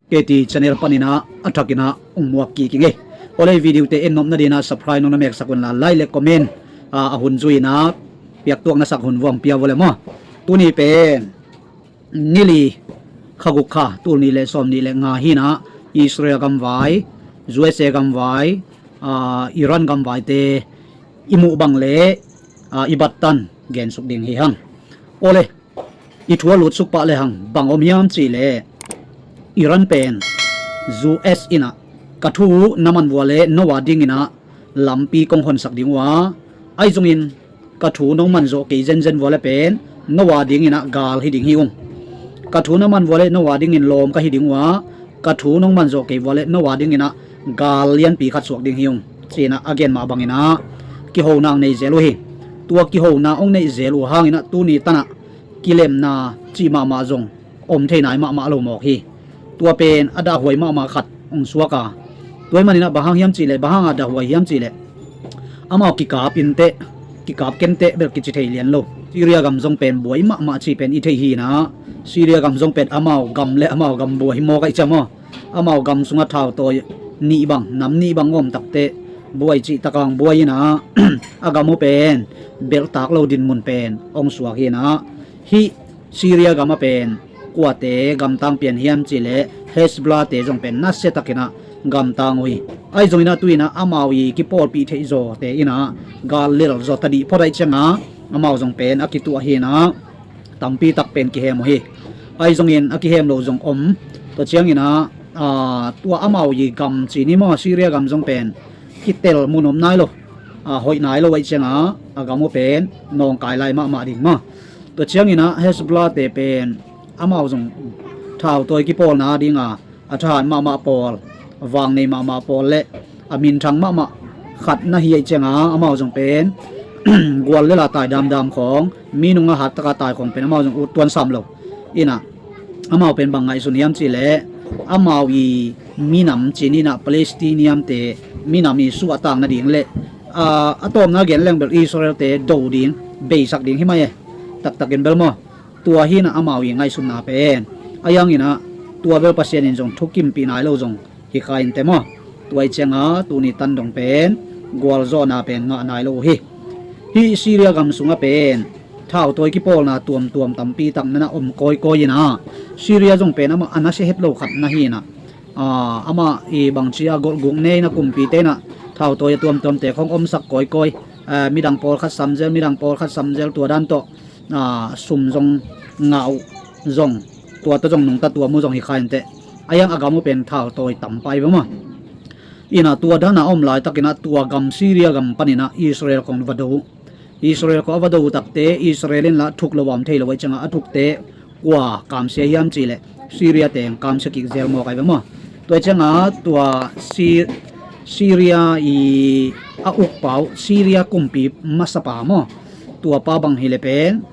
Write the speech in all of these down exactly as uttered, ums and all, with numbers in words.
K T channel paninah a thakinah ong muak kik ing ei. Awle, video te en nopna dinah subscribe nong na meksak unla, like le comment a hun zuinah piaktuak na sak hun vuang pia vawle maw. Tuni pen nili kha guk kha tul nih le sawm nih le nga hinah Israel gamvai, U S A gamvai, Iran gamvaite i muh bang le i battan gensuk ding hi hang. Awle, i thu a lutsuk pah le hang bang om hiam cihleh, Iran pen U S inah ka thu na man vua le no a dinginah lampi kong honsak ding uh a, ahi zongin ka thu nong man zawh kei zenzen vua le pen no a dinginah gal hi ding hi ung. Ka thu na man vua le no a dingin lawm ka hi ding uh a, ka thu nong man zawh kei vua le no a dinginah gal lianpi khat suak ding hi ung, cinah a gen mah banginah kihona ong nei zel uh hi. Tua kihona ong neih zel uh hanginah tuni tanah kilemna cih mahmah zong om thei nai mahmah lo mawk hi. Tua pen a dahhuai mahmah khat ong suak a, tua hi maninah bang hang hiam cihleh, bang hanga dahhuai hiam cihleh, amau kikap inteh, kikap kenteh bel kici thei lian lo. Syria gam zong pen buai mahmah cih pen i thei hinah, Syria gam zong pen amau gam le amau gam buai mawk ahi ciang maw. Amau gam sungah thautawi nih bang, nam nih bang om takteh buai cih takang buai inah a gam uh pen belhtak lo dinmun pen ong suak hinah, hih Syria gamah pen kuate gamtang pian hiam cihleh Hezbollah te zong pen nasia takinah gamtang uh hi. Ahi zonginah tuinah amau i kipawlpih theih zawte inah gal lel zaw tadih phot ahi cianga amau zong pen a kituah hinah tampi tak pen kihem uh hi. Ahi zongin a kihem lo zong om. Tua cianginah tua amau i gam ci ni maw, Syria gam zong pen kitel mun om nai lo, hoih nai lo ahi cianga a gam uh pen nawngkai lai mahmah ding maw. Tua cianginah Hezbollah te pen amau zong thautawi kipawlna dinga a thahat mahmah pawl, vangnei mahmah pawl le a minthang mahmah khat na hi ahi cianga amau zong pen gual lela tai damdam khawng, minunga hattaka tai khawng pen amau zong ut tuansam lo. Inah amau pen bang ngaihsun hiam cihleh, amau i minam cininah Palestinian te minam i suahtak nading le a tawpna gen leng bel Israel te do ding, beisak ding hi mai e. Taktakin bel maw, tua hinah amau i ngaihsutna pen. A yanginah tua bel Pasian in zong thukimpih nai lo zong hi kha inteh maw. Tua ahi cianga tuni tan dong pen gualzawhna pen ngah nai lo uh hi. Hih Syria gam sungah pen thautawi kipawlna tuamtuam tampi tak nana om kawikawi inah, Syria zong pen amah a nasia het lo khat na hinah, amah i bangci a golhguk neina kumpite inah thautawi a tuamtuamte khong omsak kawikawi. Midang pawlkhat samzel, midang pawlkhat samzel, tua dan tawh sum zong ngah uh zong, tua tawh zong nungta tuam uh zong hi kha inteh. A yang a gam uh pen thautawi tam pah hi ve maw. Inah tua dana a om laitakinah tua gam Syria gam paninah Israel kong va do uh. Israel kong a va do uh takte Israel inlah thuk lo a om thei lo ahi cianga a thukte kua kamsia hiam cihleh Syria teng kamsia kik zel mawk ahi ve maw. Tua ahi cianga tua Syria i a ukpa uh, Syria kumpi masapa maw, tuapa bang hileh pen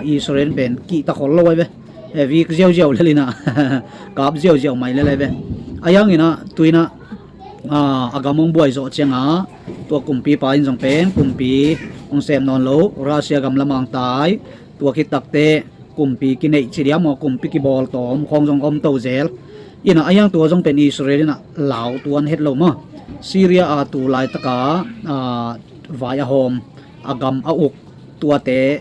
Israel pen kihta khol lo ahi ve. Vik ziauziau lel inah kap ziauziau mai lel ahi ve. A yanginah tuinah a gam hong buai zawh cianga tua kumpipa in zong pen kumpi hong sem nawn lo, Russia gam lamang tai. Tua khit takte kumpi kineih ci diam aw, kumpi kibawl tawm khawng zong om to zel. Inah a yang tua zong pen Israel inah lau tuan het lo maw. Syria a tu laitaka vai a hawm, a gam a uk tuate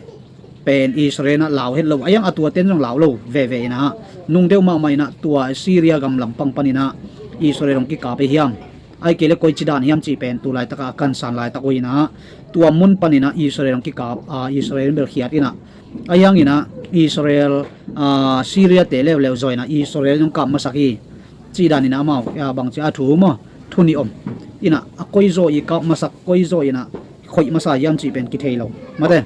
pen Israel inah lau het lo. A yang a tuaten zong lau lo veve inah, nung deuh mahmah inah tua Syria gam lampang paninah Israel hong kikap ahi hiam, ahih kei leh koici dan hiam cih pen tu laitaka a kansan laitak uh inah, tua mun paninah Israel hong kikap a, Israel in bel khiat inah. A yanginah Israel Syria te leuleu zaw inah Israel in hong kap masak hi. Cih daninah amau bangci a thu maw, thu nih om. Inah a koi zaw i kap masak, koi zaw inah khoih masa hiam cih pen kithei lo. Mate,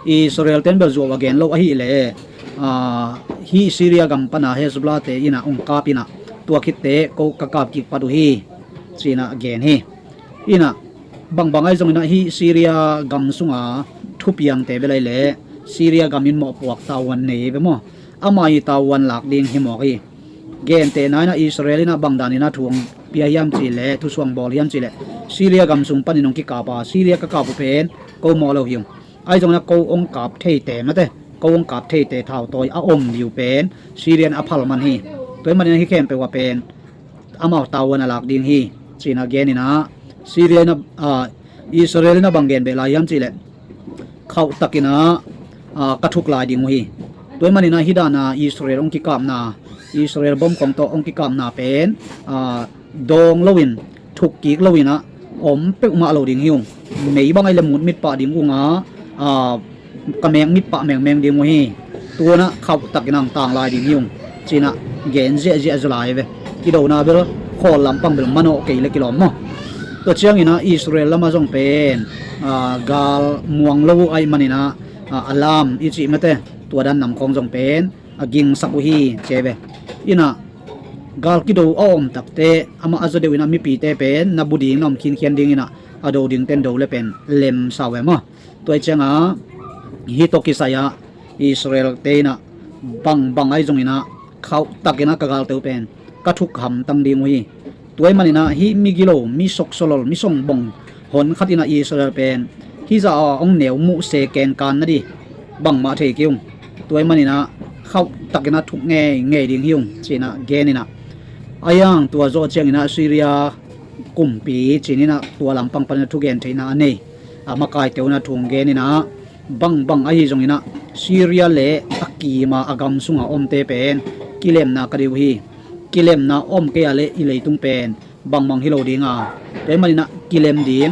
Israel ten bel zuau a gen lo ahileh, hih Syria gam pana Hezbollah te inah hong kap inah, tua khitte ko ka kap kik pat uh hi, ci-inah gen hi. Inah bangbang ahi zonginah hih Syria gam sunga thupiangte bel ahileh Syria gam in mawhpuak tavuan nei ve maw. Amah i tavuan lak ding hi mawk hi. Gentehna inah Israel inah bang daninah thu hong pia hiam cihleh, thusuang bawl hiam cihleh, Syria gam sung panin hong kikap a, Syria ka kap uh pen ko mawh lo hi ung. Ahi zonginah ko hong kap theite, mate, ko hong kap theite thautawi a om ding uh pen Syria in a phal man hi. Tua ahih manin ah hih khempeuh ah pen amau tavuan a lak ding hi, ci-in ah gen in ah, Syria in ah, ah, Israel in ah bang gen beh lai hiam cih leh, khauhtakin ah, ah, ka thuk lai ding uh hi. Tua ahih manin ah hih dan a Israel hong kikapna, Israel bom khawng tawh hong kikapna pen, ah, dawng loin, thuk kik loin ah om peuhmah lo ding hi ung. Mei bang ahih leh mut mit pah ding ung a, ah, ka mek mit pah mengmeng ding uh hi. Tu-in ah khauhtakin ah hong tang lai ding hi ung, ci-in ah gen ziahziah zaw lai ve. I dona bel khawl lampang bel manawh kei leh kilawm maw. Tua ciangin ah Israel lamah zong pen, ah, gal muang lo uh ahih manin ah, ah, alarm i cih mate, tua dan nam khawng zong pen a gingsak uh hi, ci ve. In ah gal kido a om takteh amah a zaw deuh in ah mipite pen na bu ding, na om khinkhian dingin ah a do dingte in do leh pen lemsa uh e maw. Tua ahih ciangah hih tawh kisai-ah Israel-te in ah bangbang ahi zongin ah khauhtakin ah ka galte uh pen ka thuk hamtang ding uh hi. Tua ahih manin ah hih migilo, mi soksolol, mi songbong hon khat in ah Israel pen hih zah a hong neu muh se kenkan nading bangmah thei kei ung. Tua ahih manin ah khauhtakin ah thuk ngeingei ding hi ung, ci-in ah gen in ah, a hiang tua zawh ciangin ah Syria kumpi ci-in ah tua lampang panin ah thugen theihna a nei a makaite un ah thu hong gen in ah, bangbang ahi zongin ah Syria le a kim a, a gam sunga omte pen kilemna ka deih uh hi. Kilemna om kei a leh i leitung pen bangbang hi lo ding a, tua ahih manin ah kilem ding,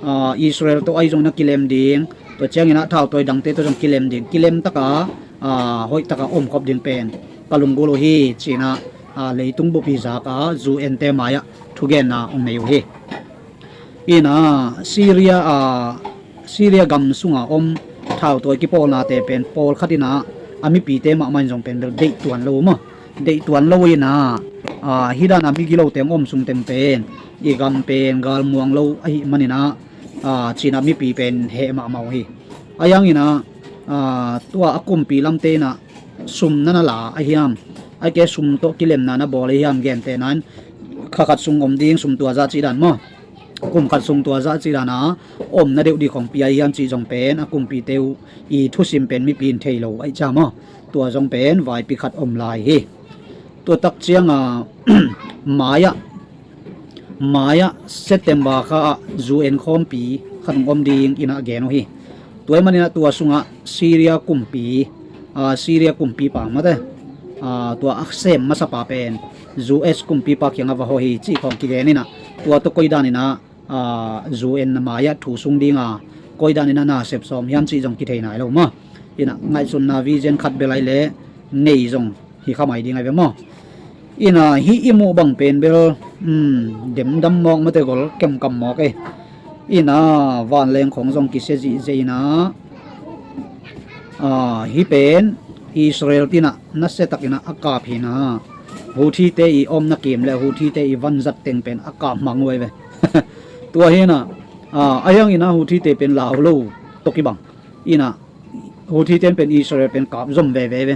ah, Israel tawh ahi zongin ah kilem ding, tua ciangin ah thautawi dangte tawh zong kilem ding, kilem taka, ah, hoih taka omkhop ding pen ka lunggulh uh hi, ci-in ah, ah, leitung bup hi zak a U N-te mai-ah thugenna hong nei uh hi. In ah Syria, ah, Syria gam sunga om thautawi kipawlnate pen pawlkhat in ah a mipite mahmah in zong pen bel deih tuan lo maw. Deih tuan lo in ah, ah, hih dan a migilote hong om sung teng pen i gam pen gal muang lo ahih manin ah, ah, ci-in ah mipi pen heh mahmah uh hi. A hiang in ah, ah, tua a kumpi lamte in ah sum na na la ahi hiam, ahih kei leh sum tawh kilemna na bawl ahi hiam gentehna in, kha khat sung om ding sum tua zah cih dan maw, kum khat sung tua zah cih dan a omna deuh ding khawng pia ahi hiam cih zong pen a kumpite uh i thusim pen mipi in thei lo ahih ciang maw, tua zong pen vaipi khat om lai hi. Tua tak ciangah mai-ah, mai-ah September kha ah U N khawmpi khat hong om dingin ah gen uh hi. Tua ahih manin ah tua sungah Syria kumpi, ah, Syria kumpipa mate, ah, tua a sem masapa pen U S kumpipa kiangah va hawh hi, cih khawng kigen in ah, tua tawh koi danin ah, ah, U N mai-ah thu sung ding a, koi danin ah na sep sawm hiam cih zong kithei nai lo maw. In ah ngaihsutna vision khat bel ahih leh nei zong hi kha mai ding ahi ve maw. In ah hih i muh bang pen bel, um, demdam mawk mate, gol kemkam mawk e. In ah vanleng khawng zong kisia zihziah in ah, ah, hih pen Israel-te in ah nasia takin ah a kap hi in ah, Houthi-te i omna kim le Houthi-te i vanzat teng pen a kap mang uh ahi ve. Tua hi in ah, ah, a hiang in ah Houthi-te pen lau lo tawh kibang. In ah Houthi-te in pen Israel pen kap zom veve ve.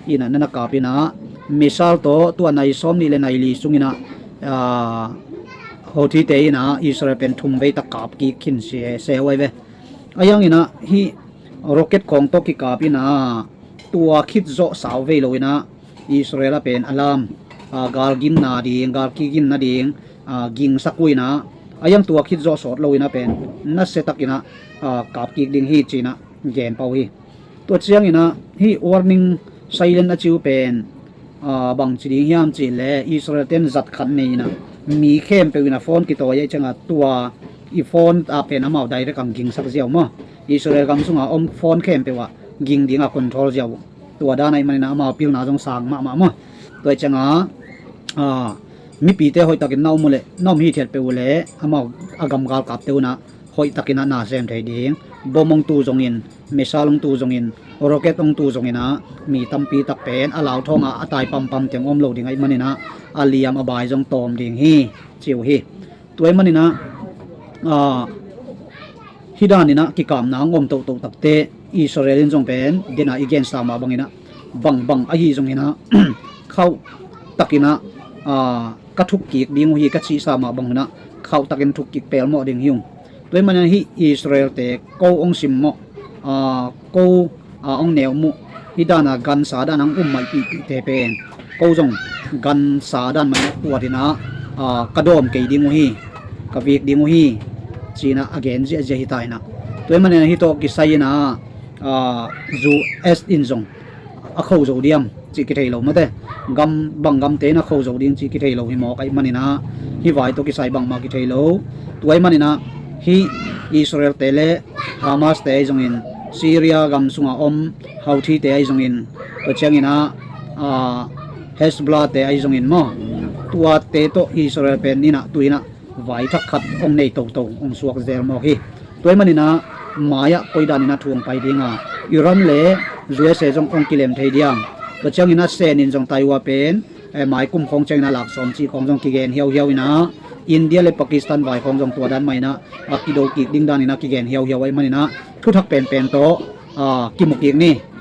In ah na na kap in ah missile tawh tua nai sawmnih le nai li sungin ah, ah, Houthi-te in ah Israel pen thum vei tak kap kik khin se, se uh ahi ve. A hiang in ah hih rocket khawng tawh kikap in ah tua khit zawh sau vei lo in ah Israel ah pen alarm, ah, gal ginna ding, gal kiginna ding, ah, gingsak uh in ah, a hiang tua khit zawh sawt lo in ah pen nasia takin ah, ah, kap kik ding hi, ci-in ah gen pah uh hi. Tua ciangin ah hih warning siren a ci uh pen, ah, bangci ding hiam cih leh Israel-te in zat khat nei in ah mi khempeuh in ah phone kitawi ahih ciangah tua i phone ah pen amau direct hong gingsak ziau maw. Israel gam sunga om phone khempeuh ah ging ding a control ziau. Tua dan ahih manin ah amau pilna zong sang mahmah maw. Tua ahih ciangah, ah, mipite hoihtakin na om uh leh, na om hithiat peuh uh leh amau a gam galkapte un ah hoihtakin ah na sem thei ding. Bom hong tu zongin, missile hong tu zongin, rocket hong tu zongin ah mi tampi tak pen a lauthawng ah a tai pampam teng om lo ding ahih manin ah a liam a bai zong tawm ding hi, ci uh hi. Tua ahih manin ah, ah, hih danin ah kikapna hong om tohtoh takteh Israel in zong pen, den a i gensa mah bangin ah, bangbang ahi zongin ah khauhtakin ah, ah, ka thukkik ding uh hi, ka cihsa mah bangin ah khauhtakin thukkik pelmawh ding hi ung. Tua ahih manin ah hih Israel-te ko hong simmawh, ah, ko, ah, hong neuhmuh, hih dan a gansa dan a hong um maipihpihte pen Ko zong gansa dan mah in ah puat in ah, ah, ka dawm kei ding uh hi, ka vik ding uh hi, ci-in ah a gen ziahziah hi ta in ah. Tua ahih manin ah hih tawh kisai in ah, ah, U S in zong a kho zo diam cih kithei lo mate. Gam, bang gamte in a kho zo ding cih kithei lo hi mawk ahih manin ah, hih vai tawh kisai bangmah kithei lo. Tua ahih manin ah hih Israel-te le Hamas-te ahi zongin, Syria gam sungah om Houthi-te ahi zongin, tua ciangin ah, ah, Hezbollah-te ahi zongin maw, tuate tawh Israel pen in ah tu-in ah vai thak khat hong nei toto, hong suak zel mawk hi. Tua ahih manin ah mai-ah koi danin ah thu hong pai ding a, Iran le U S A zong hong kilem thei diam? Tua ciangin ah Sen in zong Taiwan pen, eh, mai kum khawng ciangin ah lak sawm cih khawng zong kigen hiauhiau in ah, India le Pakistan vai khawng zong tua dan mah in ah a kido kik ding danin ah kigen hiauhiau ahih manin ah thuthak penpen tawh, ah, kimu kik ni.